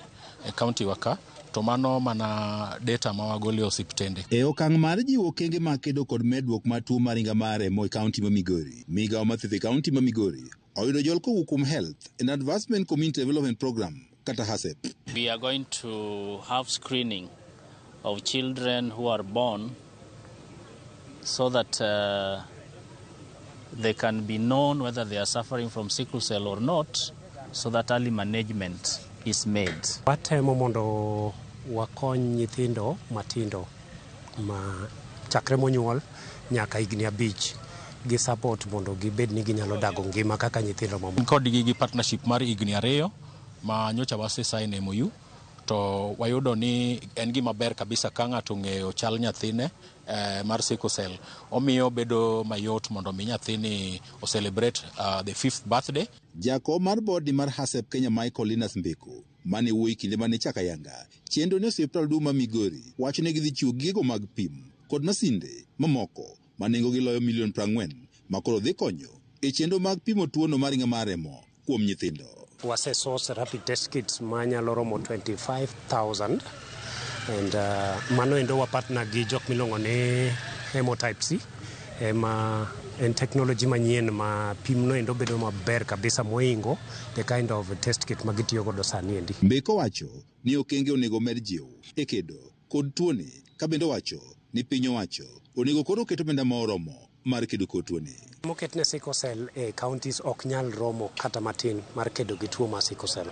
e kaunti wa ka, to mano mana data ma wagolo e osiptende. E okang' mar jiwo okenge mag kedo kod medruok mar tuo mar ringa mar remo e kaunti ma Migori, migawo mar thieth e kaunti ma Migori oyudo jol kowuok kuom Health and Advancement Community Development Program kata HACCP. We are going to have screening of children who are born so that they can be known whether they are suffering from sickle cell or not, so that early management is made. Watemo mondo wakony nyithindo matindo ma chakre monyuol nyaka higni 5 gi support mondo gibed ni ginyalo dago ngima kaka nyithindo mamoko. Kodgi gi partnership mar higni 2 ma nyocha wase sign MOU, to wayudo ni en gima ber kabisa ka ng'ato ong'eyo chal nyathine mar sickle cell. Omiyo bedo mayot mondo mi nyathini o celebrate the 5th birthday. Jakom mar bodi mar HACCP Kenya Michael Linus Mbeko mane wuoyi kinde mane chako ayanga chenro ne osiptal duong' ma Migori wacho ni gidhi chiwo gigo mag pim kod masinde mamoko ma nengogi loyo milion 40 ma koro dhi konyo e chenro mag pimo tuono mar ringa mar remo kuom nyithindo. Wase source rapid test kits manyalo romo 25,000 and mano endo wa partner gi jok miluongo ni Hemotype C ema en technology manyien ma pimno endo bedo maber kabisa moingo the kind of test kit ma gitiyo godo sani endi. Mbeko wacho ni okenge onego med jiw e kedo kod tuoni ka bende owacho ni piny owacho onego koro ket omenda ma oromo mar kedo kod tuoni. Moket ne sickle cell e counties ok nyal romo kata matin mar kedo gi tuo mar sickle cell.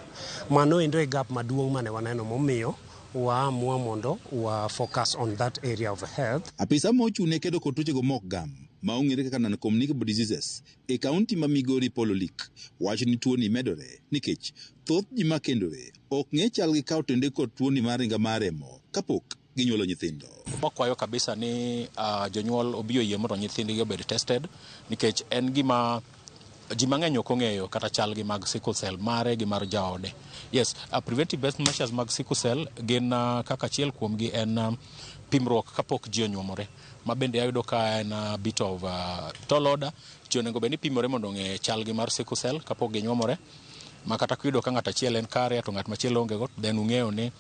Mano endo e gap maduong' mane waneno momiyo waamua mondo wa focus on that area of health. Apisa mochung' ne kedo kod tuochego ma ok gam ma ong'ere kaka non-communicable diseases e kaunti ma Migori Paul Olik wacho ni tuoni medore nikech thoth ji makendore ok ng'e chal gi kawo tende kod tuoni mar ringa mar remo kapok ginyuolo nyithindo. Wakwayo kabisa ni jonyuol obi oyie mondo nyithindgi obed tested nikech en gima ji mang'eny ok ong'eyo kata chal gi mag sickle cell mare gi mar jaode. Yes, preventive best measures mag sickle cell gin kaka achiel kuomgi en pimruok kapok ji onyuomore, ma bende ayudo ka en a bit of tall order. Ji onego bed ni pimore mondo ong'e chal gi mar sickle cell kapok ginyuomore, ma kata kiyudo ka ng'at achiel en carrier to ng'at machielo onge go, then ung'eyo ni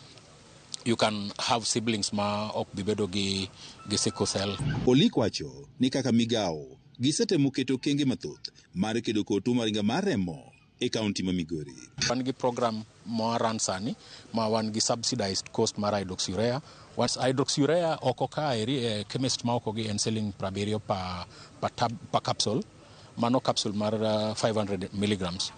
you can have siblings ma ok bi bedo gi sickle cell. Olik wacho ni kaka migawo gisetemo keto okenge mathoth mar kedo kod tuo mar ringa mar remo e kaunti ma Migori. Wan gi program ma ran sani ma wan gi subsidized cost mar hydroxyurea. Once hydroxyurea oko kaeri e chemist ma oko gi en siling 70 pa capsule, mano capsule mar 500 milligrams.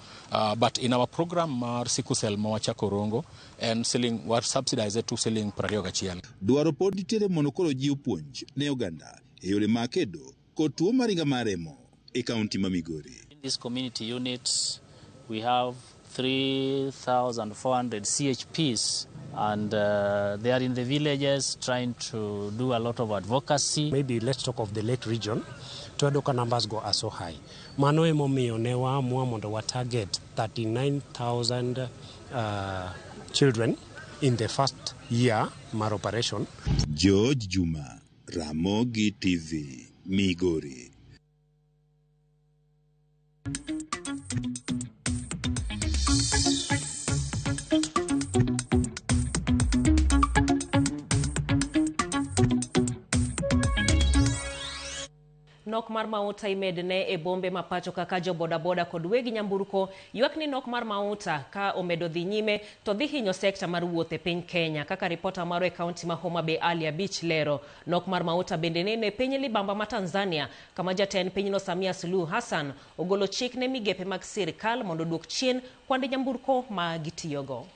But in our program mar sickle cell ma wachako Rongo en siling war subsidized to siling 21. Dwaro pod nitiere mondo koro ji opuonj ne oganda e yore mag kedo kod tuo mar ringa mar remo e kaunti ma Migori. In this community units we have 3,400 CHPs and they are in the villages trying to do a lot of advocacy. Maybe let's talk of the Lake region. To ka numbers go are so high. Mano emomiyo ne waamua mondo wa target 39,000 children in the first year mar operation. George Juma, Ramogi TV, Migori. Nok mar mauta imedne e bombe ma pacho kaka jo bodaboda kod weg nyamburko ywak ni nok mar mauta ka omedo dhi nyime to dhi hinyo sekta mar wuoth e piny Kenya. Kaka ripota marwa e kaunti ma Homa Bay Ali Abich lero, nok mar mauta bende neno e piny libamba ma Tanzania kama jatend pinyno Samia Suluhu Hassan ogolo chik ne migepe mag sirikal mondo oduok chien kwand nyamburko ma gitiyogo.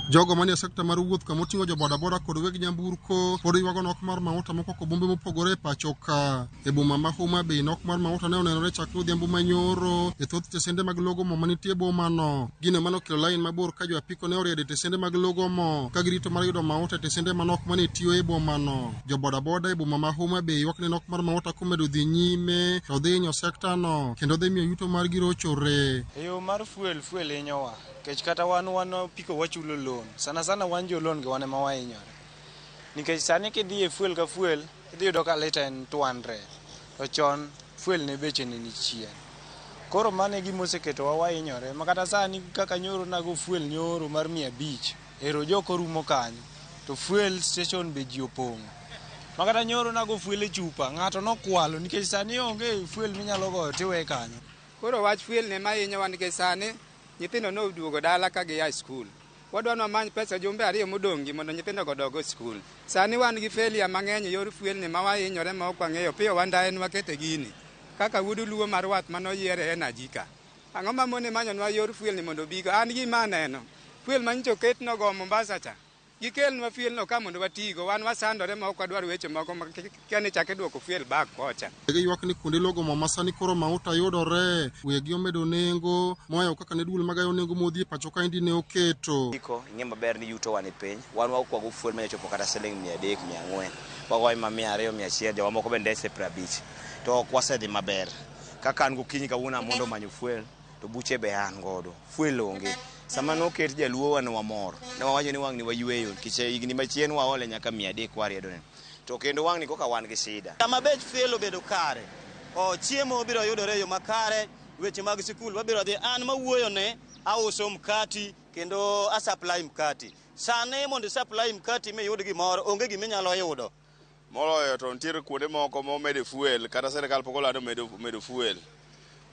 Jogo manie sekta mar wuoth kama oting'o jo bodaboda kod weg nyamburko pod ywago nok mar mauta mokwako bombe mopogore e pacho ka. E boma ma Homa Bay nok mar mauta ne onenore chakre odhiambo manyoro e thoth tesende mag logo mo manitie e bomano. Gino manokelo lain mabor ka jo apiko ne oriedo e tesende mag logo mo ka girito mar yudo mauta e tesende manok mane tiyo e bomano. Jo bodaboda e boma ma Homa Bay ywak ni nok mar mauta komedo dhi nyime to dhi hinyo sektano kendo dhi miyo yuto margi rochore. E yo mar fuel hinyowa nikech kata wan piko wachulo loan. Sana sana wan jo loan gi wan ema wahinyore. Nikech sani kidhi e fuel ka fuel, idhi yudo ka lita en 200. To chon fuel ne beche ne ni chien. Koro mano e gima oseketowa wahinyore. Ma kata sani kaka nyoro nago fuel nyoro mar 500, ero jok orumo kanyo. To fuel station be ji opong'o. Ma kata nyoro nago fuel e chupa, ng'ato nokwalo nikech sani onge fuel minyalo goyo tiwe kanyo. Koro wach fuel ne mahinyowa nikech sani nyithindo noduogo dala ka gia e skul. Wadwa ni wamany pesa jumbe ariyo modong' gi mondo nyithindo go odog e skul. Sani wan gi failure mang'eny e yor fuel ni ma wahinyore ma ok wang'eyo. Piyo wandaye ne wakete gini. Kaka wuod Luo mar wath manoyier e energy ka. Ang'o mamone manyonwa yor fuel ni mondo obigo? An gima aneno, fuel manyicha oketno go Mombasa cha, gikelnwa fuel no ka mondo watigo. Wan wasandore ma ok wadwar weche moko ma kia ni chak iduoko fuel back kocha. Giywak ni kuonde logo mo ma sani koro mauta yudore, wegi omedo nengo mohewo kaka ne duol magayo nengo modhi e pacho kaendi ne oketo. Iko ing'e maber ni yuto wa ni piny. Wan wakwago fuel manya chopo kata siling 300, 400. Wagoyo ma 200, 100, joma moko bende ndese 50. To ok wasedhi maber. Kaka an gokinyi kawuono amondo manyo fuel, to buche be an godo. Fuel onge. Sama noket jaluo wan wamor. Ne wawacho ni wang'ni wayweyo nikech higni machien waole nyaka 300 wariedo ne. To kendo wang'ni koka wan gi shida. Sama bech fuel obedo kare, chiemo biro yudore e yo makare, weche mag sikul wabiro dhi. An mawuoyo ne auso mkati kendo a supply mkati. Sani mondo supply mkati miyud gimoro, onge gima inyalo yudo. Moloyo to nitiere kuonde moko momede fuel, kata sirikal pok olando medo fuel.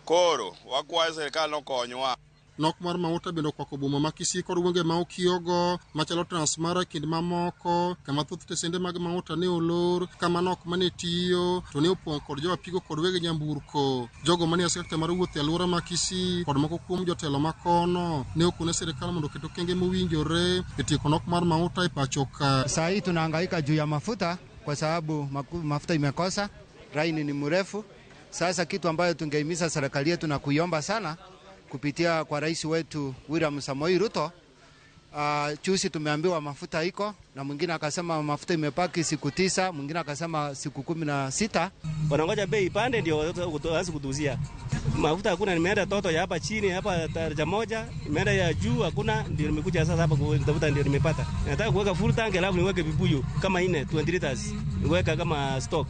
Koro wakwayo sirikal nokonywa. Nok mar mauta bende okwako boma ma Kisii kod gwenge ma okiewogo machalo Transmara kind mamoko, kama thoth tesende mag mauta ne olor, kama nok mane tiyo to ne opong' kod jo apiko kod weg nyamburko. Jogo manie sekta mar wuoth e alwora ma Kisii kod moko kuom jotelo makono ne okone sirikal mondo oket okenge mowinjore e tieko nok mar mauta e pacho ka. Saa hii tunahangaika juu ya mafuta kwa sababu mafuta imekosa, laini ni mrefu. Sasa kitu ambayo tungehimiza serikali yetu na kuiomba sana kupitia kwa rais wetu William Samoei Ruto, juzi tumeambiwa mafuta iko, na mwingine akasema mafuta imepaki siku 9, mwingine akasema siku 16. Wanangoja bei ipande ndio waanze kutuuzia. Mafuta hakuna, nimeenda toto ya hapa chini hapa daraja moja, nimeenda ya juu hakuna, ndio nimekuja sasa hapa kutafuta ndio nimepata. Nataka kuweka full tank alafu niweke vibuyu kama 4 20 liters, niweka kama stock.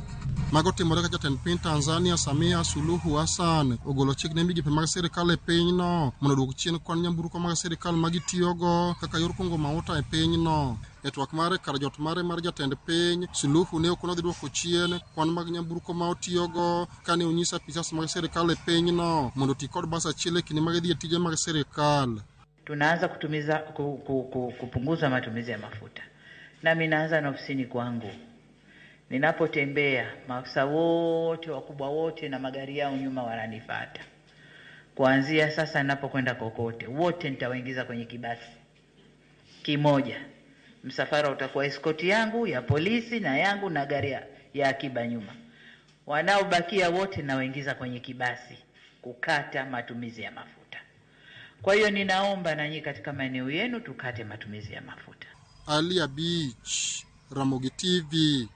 Mago timore ka jatend piny Tanzania Samia Suluhu Hassan ogolo chik ne migepe mag sirikal e pinyno mondo oduok chien kwan nyamburko mag sirikal ma gitiyogo kaka yor kungo mauta e pinyno. E twak mare kar jot mare mar jatend piny, Suluhu ne okono dhi duoko chien kwan mag nyamburko ma otiyogo kane onyiso apisas mag sirikal e pinyno mondo oti kod bas achiel e kinde ma gidhi e tije mag sirikal. Tunaanza kutumiza kupunguza matumizi ya mafuta. Nami naanza na ofisini kwangu. Ninapotembea maafisa wote wakubwa wote na magari yao nyuma wananifuata. Kuanzia sasa ninapokwenda kokote, wote nitawaingiza kwenye kibasi kimoja. Msafara utakuwa escort yangu ya polisi na yangu na gari ya akiba nyuma. Wanaobakia wote nawaingiza kwenye kibasi kukata matumizi ya mafuta. Kwa hiyo ninaomba nanyi katika maeneo yenu tukate matumizi ya mafuta. Alia Beach, Ramogi TV.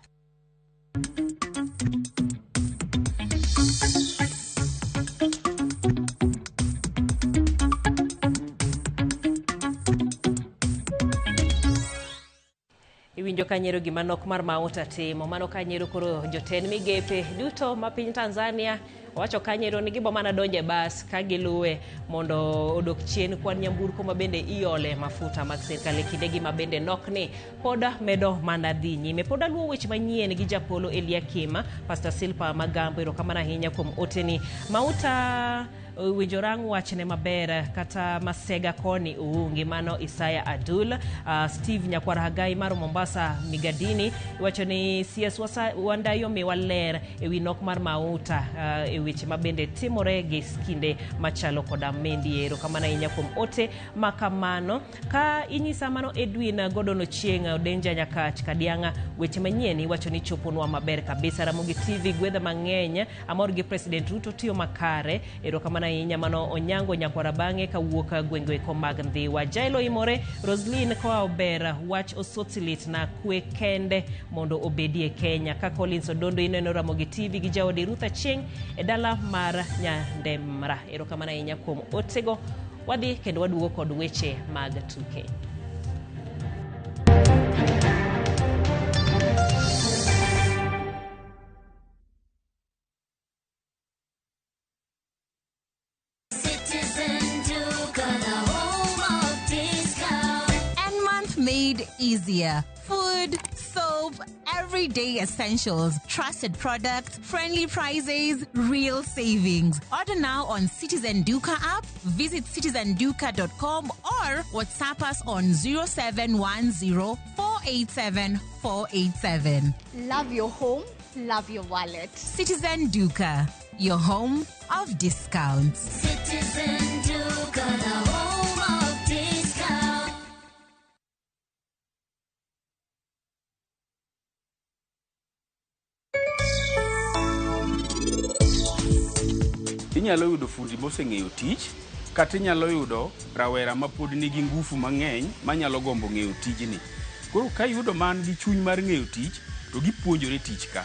Iwinjo ka nyiero gima nok mar mauta timo. Mano ka nyiero koro jotend migepe duto ma piny Tanzania Owacho kanyo ni gibo mana donje bas ka giluwe mondo odok chien kwan nyamburko ma bende iole mafuta mag sirkal e kindegi ma bende nok ni pod medo mana dhi nyime. Pod aluwo weche manyien gi Japolo Eliakim, Pastor Silpa Magambo, erokamano ahinya kuom oteni. Mauta winjo rang wachne maber kata masega koni uungi mano Isaya Adul. Steve Nyakwar Hagai mar Mombasa Migadini iwacho ni CS Wandayi miwa ler ewi nok mar mauta e weche mabende timore gi kinde machalo koda mendi. Erokamano ahinya kuom ote makamano. Ka inyisa mano Edwin Gordon Ochieng Odenja Nyakach Kadianga, weche manyien iwacho ni choponwa maber kabisa. Ramogi TV gwedha mang'eny, amor gi President Ruto tiyo makare. Erokamano ahinya mano Onyango Nyakwara bang'e kawuok gwenge eko mag Ndhiwa. Jailo Imore Roslyn koa Ober wach Osotsi na kwe kende mondo obedie Kenya. Ka Collins Odondo ineno Ramogi TV gi jaode Ruth Achieng e dala mar Nyandemra. Erokamano ahinya kuom otego. Wadhi kendo waduogo kod weche mag tuke. Made easier. Food, soap, everyday essentials, trusted products, friendly prices, real savings. Order now on Citizen Duka app, visit citizenduka.com or WhatsApp us on 0710 487 487. Love your home, love your wallet. Citizen Duka, your home of discounts. Citizen Duka, the home of discounts. Inyalo yudo fundi moseng'eyo tich kata inyalo yudo rawera mapod nigi ngufu mang'eny manyalo gombo ng'eyo tijni. Koro ka iyudo man gi chuny mar ng'eyo tich to gipuonjore tich ka.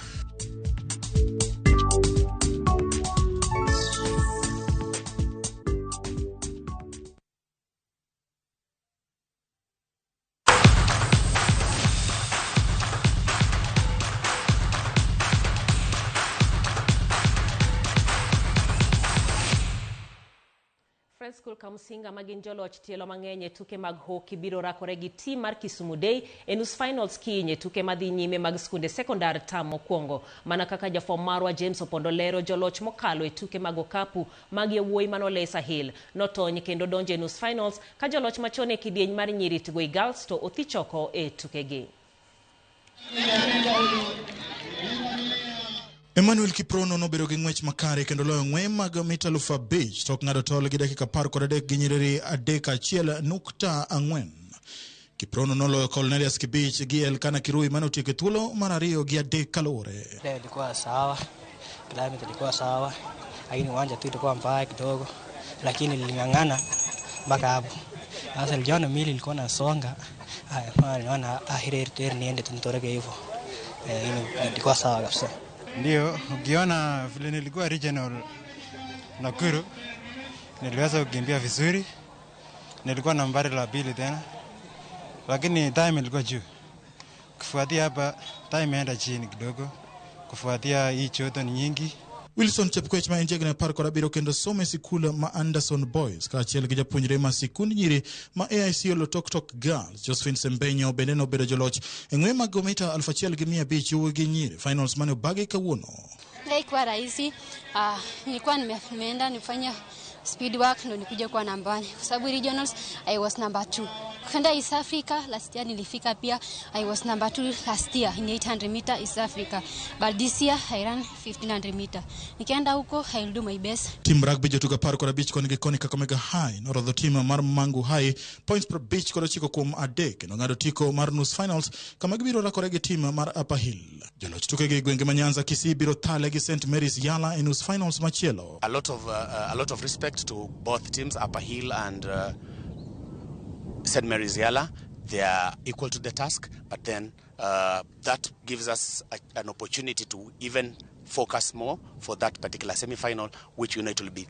Friends School Kamusinga magin joloch tielo mang'eny e tuke mag hockey biro rakore gi team mar Kisumu Day e nus finals kiny e tuke madhi nyime mag skunde sekondar tam mokwongo. Mana kaka jafwamb marwa James Opondo lero, joloch mokalo e tuke mag okapu mag yawuoyi manole Sahil notony kendo donjo e nus finals ka joloch machon e kidieny mar nyiri Tigoi Girls to othich oko e tukegi. Emmanuel Kiprono nobedo gi ng'wech makare kendo loyo ng'we mag mita 5,000 tok ng'ado tol gi dakika 13 gi nyiriri 3.1.4. Kiprono noloyo Cornelius Kibich gi Elkana Kirui mane otieko e thuolo mar 2 gi 3 kaluwore. Leo ilikuwa sawa, climate ilikuwa sawa, lakini uwanja tu ilikuwa mbaya kidogo, lakini niling'ang'ana mpaka hapo. Sasa niliona mili ilikuwa nasonga, niliona aheri niende tunitoroke hivyo. Ilikuwa sawa kabisa. Ndio, ukiona vile nilikuwa regional Nakuru, niliweza kukimbia vizuri. Nilikuwa nambari la 2 tena. Lakini time ilikuwa juu. Kufuatia hapa time imeenda chini kidogo. Kufuatia hii joto ni nyingi. Wilson Chepkoech ma en jagna 17 kendo somo e sikul ma Anderson Boys kaachiel gi japuonjre ma sikund nyiri ma AIC Oloitoktok Girls Josephine Sembenyo bende nobedo joloch e ng'we mag mita 1500 yawuoyi gi nyiri finals mane obagi kawuono. Haikuwa rahisi. Nilikuwa nimeenda nifanya speed work ndo nikuje kuwa namba 1 kwa sababu regionals I was number 2. Kwenda East Africa last year nilifika pia I was number 2 last year in 800 meter East Africa, but this year I ran 1500 meter. Nikienda huko I will do my best. Team rugby jotugo 15 koni gi koni Kakamega High norodho team mar Mangu High points per 5 kuom 3 kendo ng'ado tiko mar nus finals kama gibiro rakore gi team mar Upper Hill. Joloch tukegi gwenge ma Nyanza Kisii biro thale gi St Mary's Yala e nus finals machielo. A lot of respect to both teams, Upper Hill and St. Mary's Yala. They are equal to the task, but then that gives us an opportunity to even focus more for that particular semi-final, which you know it will be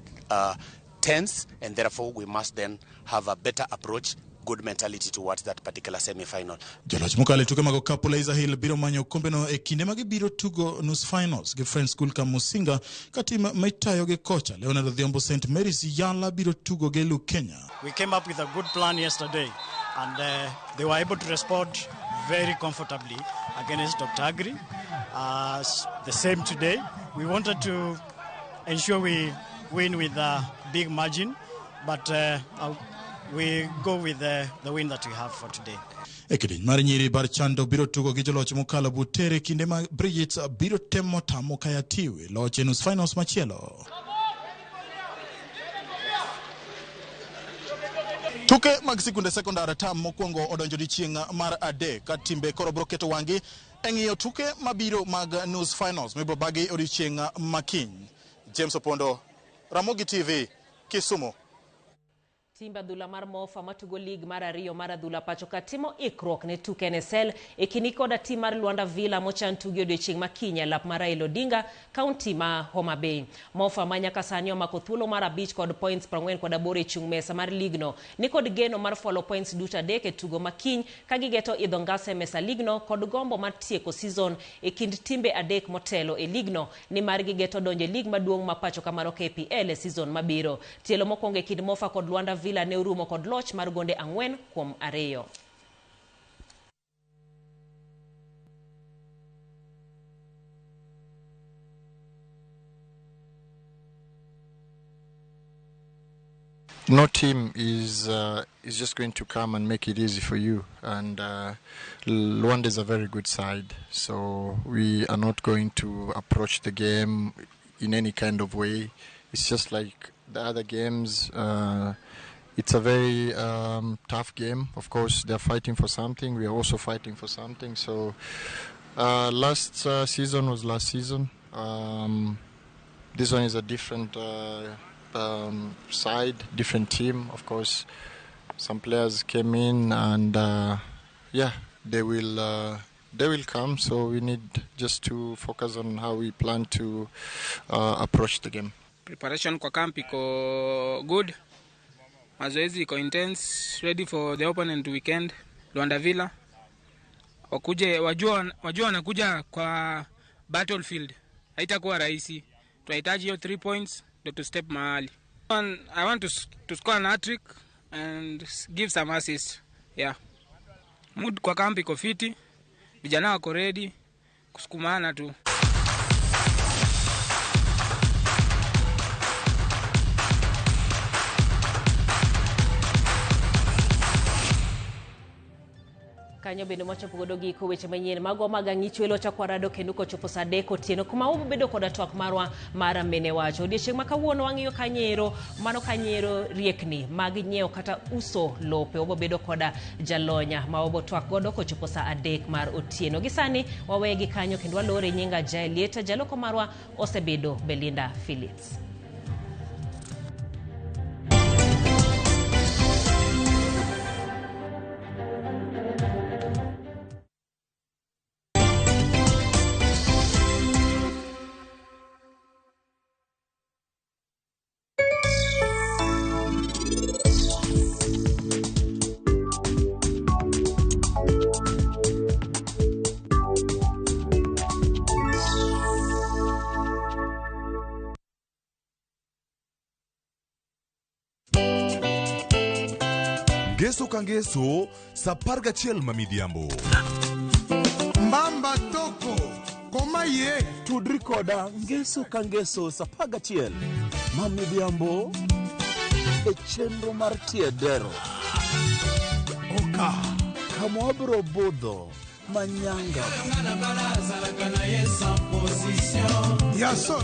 tense, and therefore we must then have a better approach good mentality towards that particular semi-final. Joloch mokalo e tuke mag okapu Laiser Hill biro manyo okombeno e kinde ma gibiro tugo nus finals gi Friends School Kamusinga ka tim ma itayo gi kocha Leonard Odhiambo St Mary's Yala biro tugo gi Lukenya. We came up with a good plan yesterday, and they were able to respond very comfortably against Dr. Agri. The same today. We wanted to ensure we win with a big margin, but we go with the win that we have for today. E kidieny mar nyiri Bar Chando biro tugo gi joloch mokalo Butere kinde ma Bridget biro temo tamo Kayatiwi loch e nus finals machielo. Tuke mag sikunde sekondar tam mokwongo odonjo odiechieng' mar adek ka timbe koro biro keto wang'gi e ng'iyo tuke mabiro mag nus finals mibiro bagi odiechieng' makiny. James Opondo, Ramogi TV, Kisumu. Timbe adhula mar Mofa matugo lig mar ariyo mar adhula pacho ka timo ikruok ne tuke NSL e kindi koda tim mar Luanda Villa mochan tugi odiechieng' makiny e lap mar Raila Odinga, kaunti ma Homa Bay. Mofa ma nyaka sani omako thuolo mar 5 kod points 48 e chung' mesa mar ligno ni kod geno mar fwalo points duto 3 e tugo makiny ka gigeto idho ngas e mesa ligno kod gombo mar tieko season e kind timbe 3 motelo e ligno nimar gigeto donjo e lig maduong' ma pacho ka mar KPL e season mabiro. Tielo mokwongo e kind Mofa kod Luanda Villa ne orumo kod loch mar gonde 4-2. No team is just going to come and make it easy for you, and Luanda is a very good side, so we are not going to approach the game in any kind of way. It's just like the other games. It's a very tough game. Of course, they're fighting for something. We are also fighting for something. So last season was last season. This one is a different side, different team. Of course, some players came in, and they will come. So we need just to focus on how we plan to approach the game. Preparation kwa camp iko good. Mazoezi iko intense, ready for the opponent weekend, Luanda Villa. Wakuje, wajua wanakuja kwa battlefield. Haitakuwa rahisi. Tunahitaji hiyo 3 points ndio to step mahali. I want to score an hat-trick and give some assists. Yeah. Mood kwa camp iko fiti. Vijana wako ready kusukumana tu. Kanyo bende mwachopo godo giko weche manyien magwa mag ang'icho elo chako rado kendo kochopo saa 3 otieno kuma ubedo koda twak marwa mar mine wacho. Odiechieng' ma kawuono wang'iyo kanyero mano kanyero riekni mag nyiewo kata uso lope. Wabobedo koda jalonya ma wabotwak godo kochopo saa 3 mar otieno. Gi sani wawegi kanyo kendo walore nyinga Jaelieta, jaloko marwa osebedo Belinda Phillips. Ngeso ka ngeso saa 11 ma midhiambo. Mbamba toko koma ye tudri koda ngeso ka ngeso saa 11 ma midhiambo e chenro mar Tiedero. Oka kama wabiro budho manyanga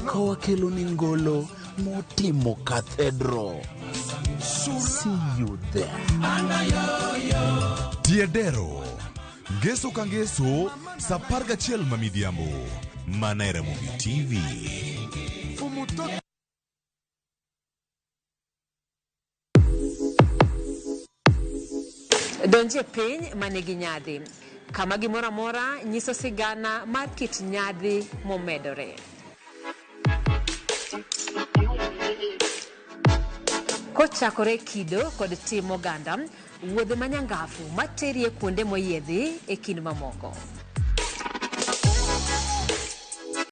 ka wakelo ni ngolo motimo cathedral. See you there. Tiedero ngeso ka ngeso saa 11 ma midhiambo mana e Ramogi TV. Donje piny manigi nyadhi kama gimoro amora nyiso sigana mar kit nyadhi momedore. Kochakore kido kod tim oganda, wuodhe manyangafu materie kuonde moyiedhi e kind mamoko.